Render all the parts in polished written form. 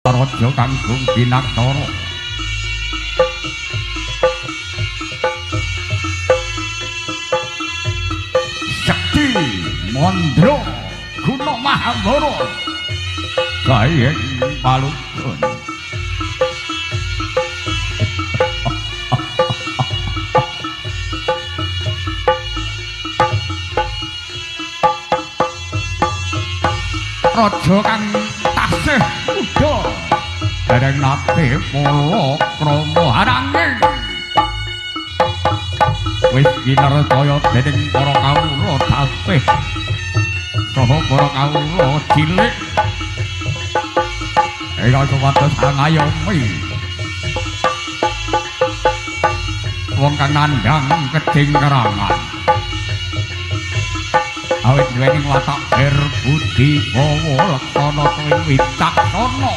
Raja kang Binaktara. Sekti Mandra Guna Mahambara gawe palugon. Raja kang tasih muda dereng nate pala krama harange wis kinartaya dening para kawula tasih saha para kawula cilik ingkang supados angayomi wong kang nandhang kedhing kerangan awit duweni watak berbudi bawa laksana tuwin wicaksana.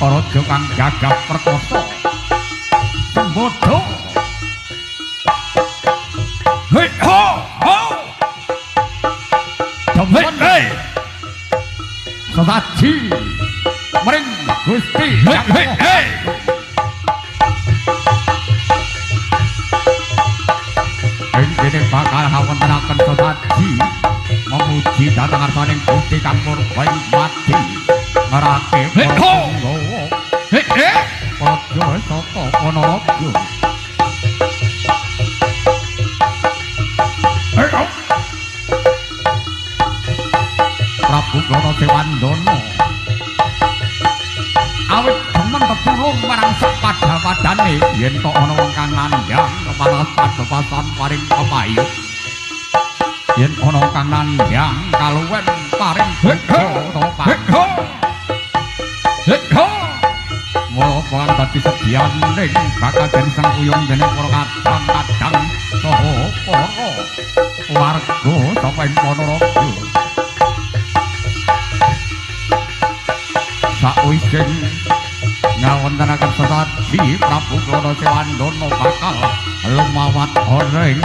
Raja kang gagah perkasa sembodo. Hei ho ho. Demen hei. Sesaji mring Gusti hei hei. Ing kene bakal hawontenaken sesaji memuji dhateng ngarsaning Gusti kang purba ing mati ngerake para Raja saka Ponorogo. Prabu Klono Sewandana awit demen tetulung marang sapadha-padhane yen tok ana wong kang nandhang kepanas padepasan paring pepayut, yen ana kang nandhang kaluwen paring bojo utawa mula dadi sedianing bakal den sengkuyung dening para kadang-kadang saha para warga saka ing Ponorogo. Sakwise ngawontenaken sesaji Prabu Klono Sewandana bakal lumawat ana ing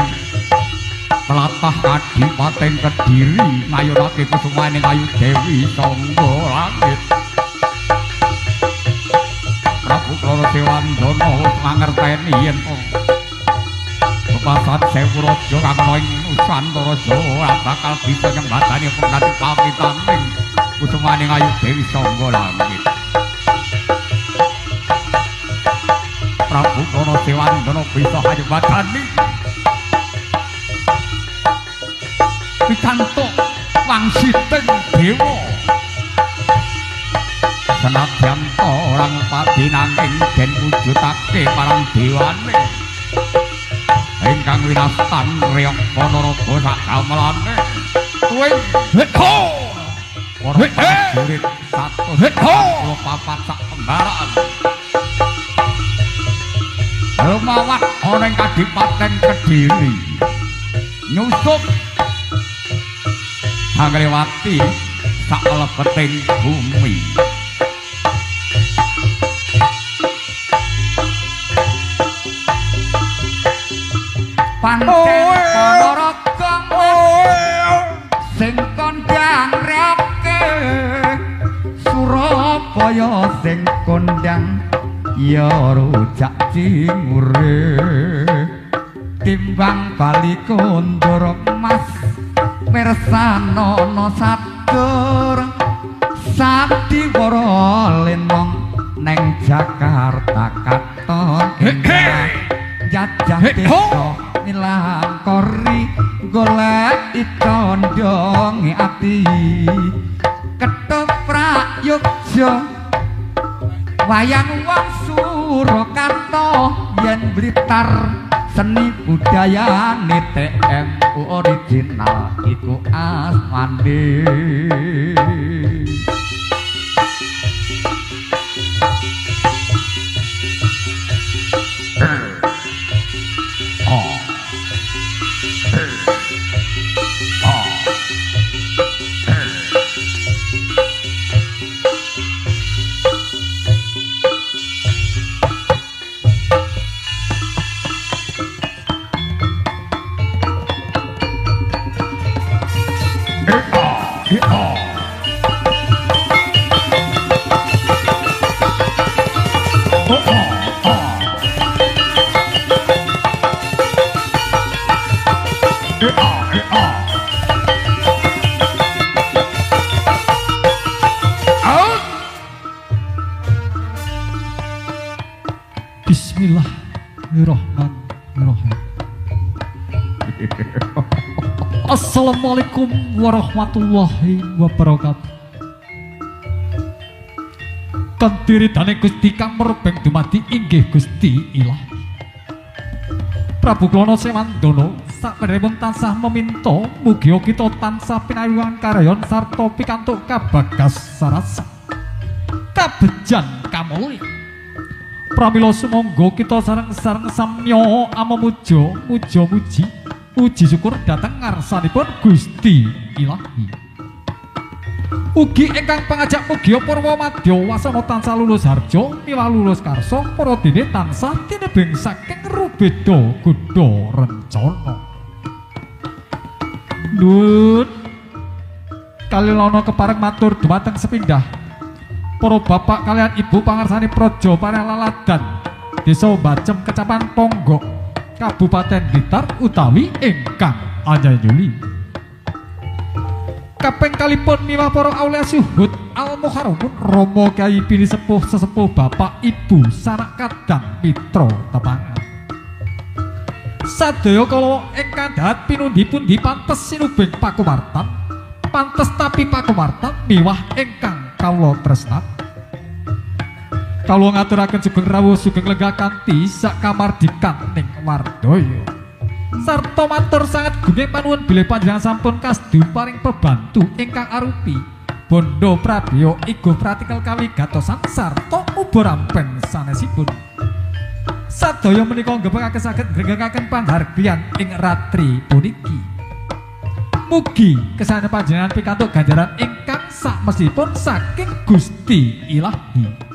tlatah Kadipaten Kediri ngayunake kusumaning Ayu Dewi Sangga Langit. Prabu Klono Sewandana wis mangerteni yen pepasat sewu raja kang ana ing Nusantara Jawa bakal bisa nyembadani pengganti pamitaning kusumaning Ayu Dewi Sangga Langit. Prabu Klono Sewandana bisa nyembadani pikantuk wangsiting dewa. Senadyan ta ora ngupadi nanging den wujudake marang dewane ingkang winastan reog Ponorogo sak gamelane tuwin para prajurit 144 sak pembaraan lumawat ana ing Kadipaten Kediri nyusup hangrewati sak lebeting bumi. Pancen Ponorogo sing kondang reoke Surabaya sing kondang ya rujak cingure timbang bali kondur mas mirsanono satur sadiwara lenong neng Jakarta katon jajah desa nilang kori golek condonge ati ketoprak Yogya wayang wong Surakarta yen Blitar seni budayane TMU original iku asmane. Oh. Bismillahirrahmanirrahim. Assalamualaikum warahmatullahi wabarakatuh. Kanthi Gusti kang merbeng dumadi inggih Gusti Ilahi. Prabu Klono Sewandana sakmeneripun tansah meminta mugia kita tansah pinayungan karayon sarta pikantuk kabagas sarasa kabejan kamulyan. Pramila sumangga kita sareng-sareng samya amemuja muja muji puji syukur dhateng ngarsanipun Gusti Ilahi. Ugi ingkang pangajak mugia purwa madya wasana tansah lulus harja miwah lulus karsa para dene tansah tinebing saking rubeda godha rencana. Nun kalilana kepareng matur dumateng sepindah para bapak kalian ibu pangarsani praja Parelaladan Desa Bacem Kecamatan Ponggok Kabupaten Blitar utawi ingkang anyanyuli. Kaping kalipun miwah para aulia syuhud al muharramun Rama Kyai pinisepuh sesepuh bapak ibu sanak kadang mitra tepangan. Sadaya kala ingkang dahat pinundi-pundi pantes sinubing pakumartan, pantes tapi pakumartan miwah ingkang kawula tresnan. Kawula ngaturaken sugeng rawuh sugeng lenggah kanthi sak kamardikan ning wardaya. Sarta matur sanget gunging panuwun bilih panjenengan sampun kasdu paring pebantu ingkang arupi bondo prabeya igo pratikel kawigatosan sarta uba rampen sanesipun. Sadaya menika nggepekaken saged ngrenggegaken panghargyan ing ratri puniki. Mugi kesane panjenengan pikantuk ganjaran ingkang sakmesthipun saking Gusti Ilahi.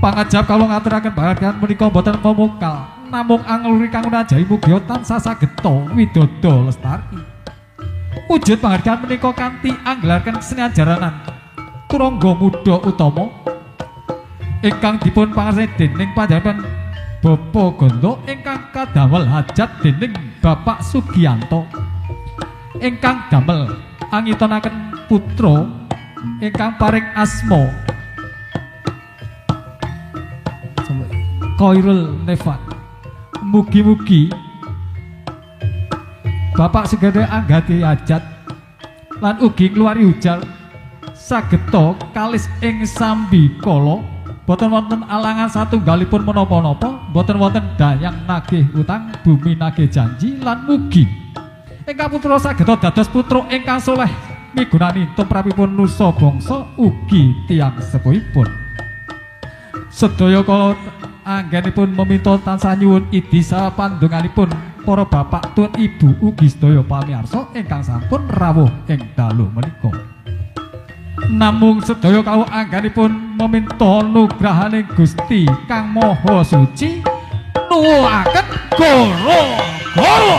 Pangajap kawula ngaturaken panghargyan menika boten memukal namung angluri kang unajahi mugi tansah sageta widodo lestari. Wujud panghargyan menika kanthi anggelarken kesenian jaranan Turangga Muda Utama ingkang dipun pangarsani dening panjenengan Bapak Gondo ingkang kadamel hajat dening Bapak Sugianto ingkang damel angitonaken putra ingkang paring asma Khairul Nevan. Mugi-mugi Bapak Sugianto anggati hajat lan ugi ngluwari hujan sageta kalis ing sambikala boten wonten alangan satunggalipun menapa-napa, boten wonten dayang nagih utang bumi nagih janji lan mugi ingkang putra sageta dados putra ingkang soleh migunani tumrapipun nusa bangsa ugi tiyang sepuhipun. Sedaya kala anggenipun meminta tansah nyuwun idhi sapandonganipun para bapak tun ibu ugi sedaya pamirsa ingkang sampun rawuh ing dalu menika. Namung sedaya kawula anggenipun meminta nugrahaning Gusti Kang Maha Suci nuwuhaken goro-goro.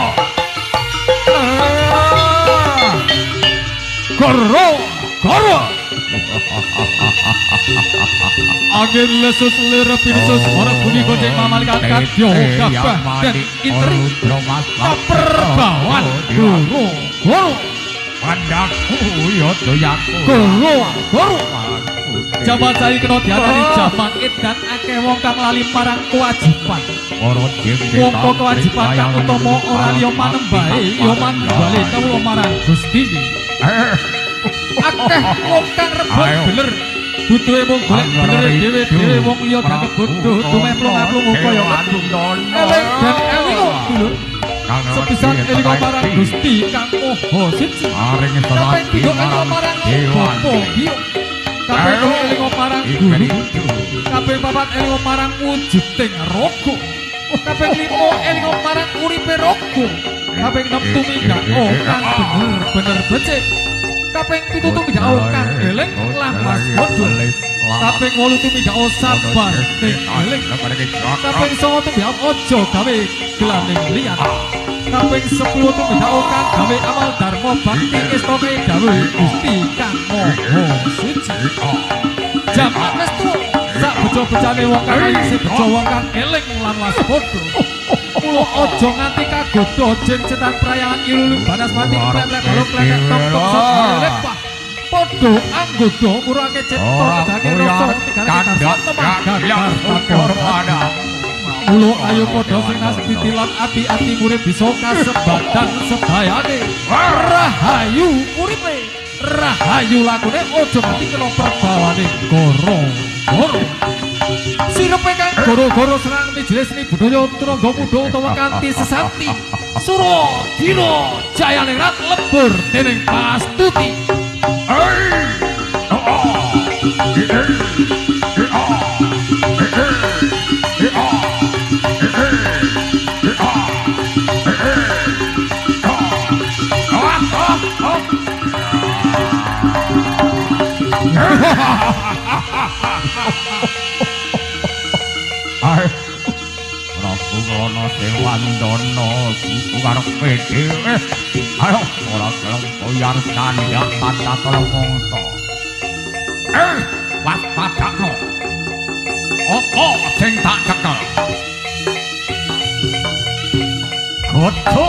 Goro goro. Angin lesus lir pinusus ora bumi goceng mamalikan kadya gabah dan intri kaperbawan goro goro pandakku ya doyaku goro goro. Jaman saiki kena diarani jaman edan akeh wong kang lali marang kewajiban. Wong kewajiban kang utama ora liya manembahe ya manembale kawula marang Gusti. Akeh wong kang rebut bener butuhe mung golek benere dhewe-dhewe wong liya dianggep bodho tumeh plung-plung kaya eling dan elingo dulur. Sepisan elingo marang Gusti kang Maha Suci. Kaping pindho elingo marang Bapa Biung. Kaping telu elingo marang Guru. Kaping papat elingo marang wujuding raga. Kaping lima elingo marang uripe raga. Kaping enem tumindako kang bener-bener becik. Kaping 7 tumindako kang eling lan waspada. Kaping 8 tumindako sabar ning eling. Kaping 9 tumindako aja gawe gelaning liyan. Kaping 10 tumindako kang gawe amal dharma bakti ngestake dawuh Gusti Kang Maha Suci. Jaman wis tuwa sak bejo-bejane wong kang isih bejo wong kang eling lan waspada. Mula aja nganti kagodha jin setan prayangan ilulu banaspati plek-plek balung kletek tok-tok sot lepah. Padha anggoda murake cipta kedake rasa tigane karsa temah gagar. Mula ayo padha sing nastiti lan ati-ati urip bisa kasebadan sebayane. Rahayu uripe, rahayu lakune aja nganti kena perbawane goro-goro. Sirepe kang goro-goro serang mijilis seni budaya turangga muda utawa kanthi sesanti. Sura dina jayaningrat lebur dening Pastuti. Prabu Karna Sewandana kuku karepe dhewe. Ayo ora gelem bayar sandhak tata mangsa. Waspadakno. Apa sing tak cekel? Godho.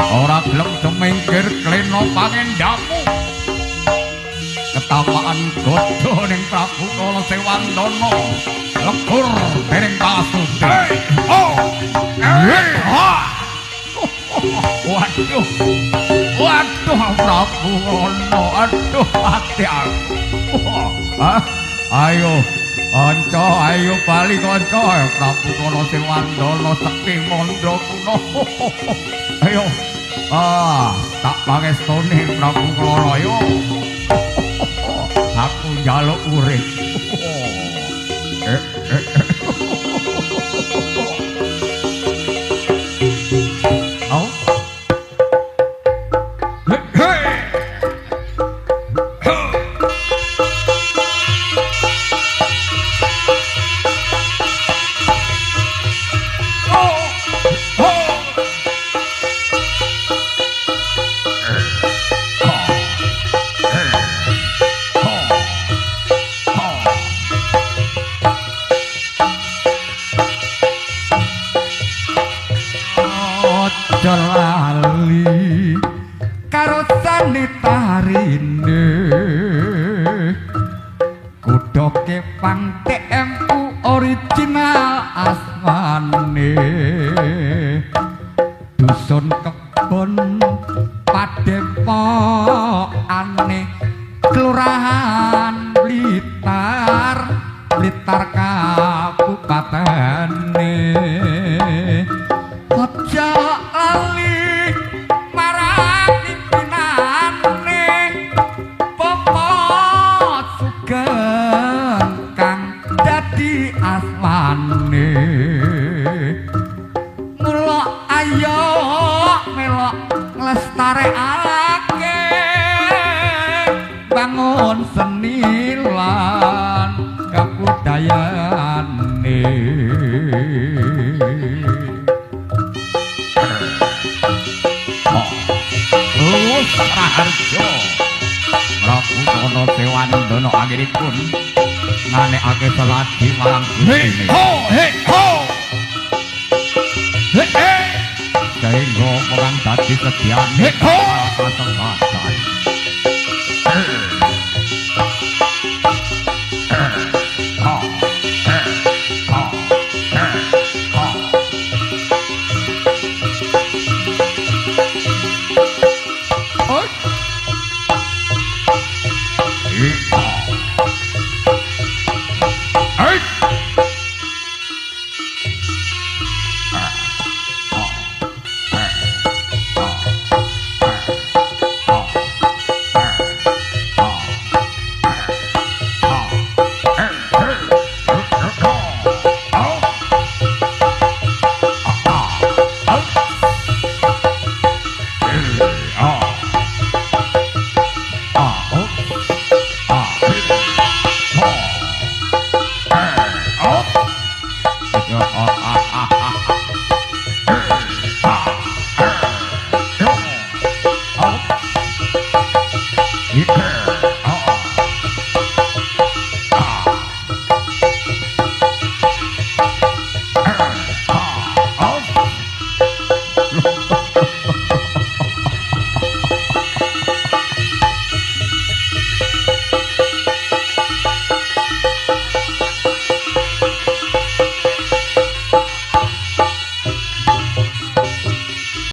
Ora gelem semingkir klena pangendamu. Ketawaan godho ning Prabu Kala Sewandana legur dening Pasuti. Waduh. Waduh Prabu Karna, aduh ati aku. Ayo kanca, ayo bali kanca. Prabu Kala Sewandana sekti mandra kuna. Ayo. Tak pangestone Prabu Karna ayo. Aku njaluk urip. Oh. Lali karo sanitarine kuda kepang TMU original asmane dusun kebon padepokane kelurahan Blitar, Blitar kabupatene. Aja lali marang pimpinane Bapak Sugeng kang dadi asmane. Mula ayo melok nglestarekake bangun seni lan kabudayane. Raharja Prabu Karna Sewandana anggenipun nganekake seladi marang Gustine. Ho he ho. He he. Sehingga kang dadi sediane He ho. Kasem